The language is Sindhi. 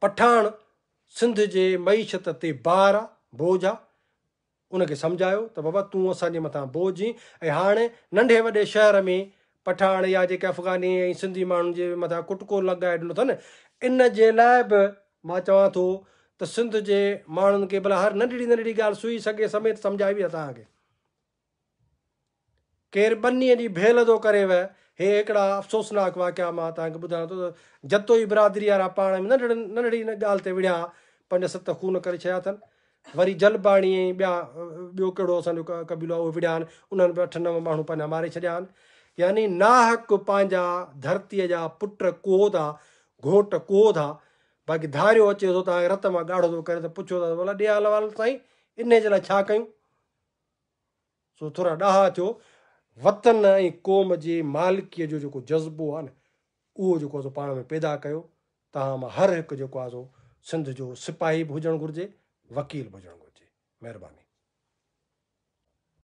پٺاڻ سنڌ جي معيشت تي بار آ، بوجه آ، ان کي سمجهايو ته بابا تون اسان جي مٿان بوجه هين ۽ هاڻ ننڍي وڏي شهر ۾ پٺاڻ يا جيڪي افغاني ۽ سنڌي ماڻهن جي مٿان ڪٽڪو لڳائي ڏنو اٿن ان جي لاء به مان چوان ٿو ته سنڌ جي ماڻهن کي ڀلا هر ننڍڙي ننڍڙي ڳالهه سوئي سڳي سميت سمجهائبي آ توهان کي. ڪير ٻنيء جي ڀيل ٿو ڪري وه. هي هڪڙا افسوسناڪ واقعا مان توهان کي ٻڌايان ٿو ته جتوئي برادري وارا پاڻ ۾ ننڍڙين ننڍڙي ڳالهه تي وڙهيا پنج ست خون ڪري ڇڏيا اٿن. وري جلباڻي ۽ ٻيا ٻيو ڪهڙو اسان جو قبيلو آهي اهي وڙهيا آهن انهن به اٺ نو ماڻهو پنهنجا ماري ڇڏيا آهن. يعني ناحق پنهنجا ڌرتيء جا پٽ ڪوهو ٿا گهوٽ ڪوهو ٿا باقي ڌاريو اچي ٿو توهان کي رت مان ڳاڙهو ٿو ڪري ته پڇو ٿا ته ڀلا ڏي حال احوال سائين انهي جي لاء ڇا ڪيون؟ سو ٿورا ڏاها ٿيو، وطن ۽ قوم جي مالڪيء جو جيڪو جذبو آهي نه، اهو جيڪو آهي سو پاڻ ۾ پيدا ڪيو. توهان مان هر هڪ جيڪو آهي سو سنڌ جو سپاهي به هجڻ گهرجي، وڪيل به هجڻ گهرجي. مهرباني.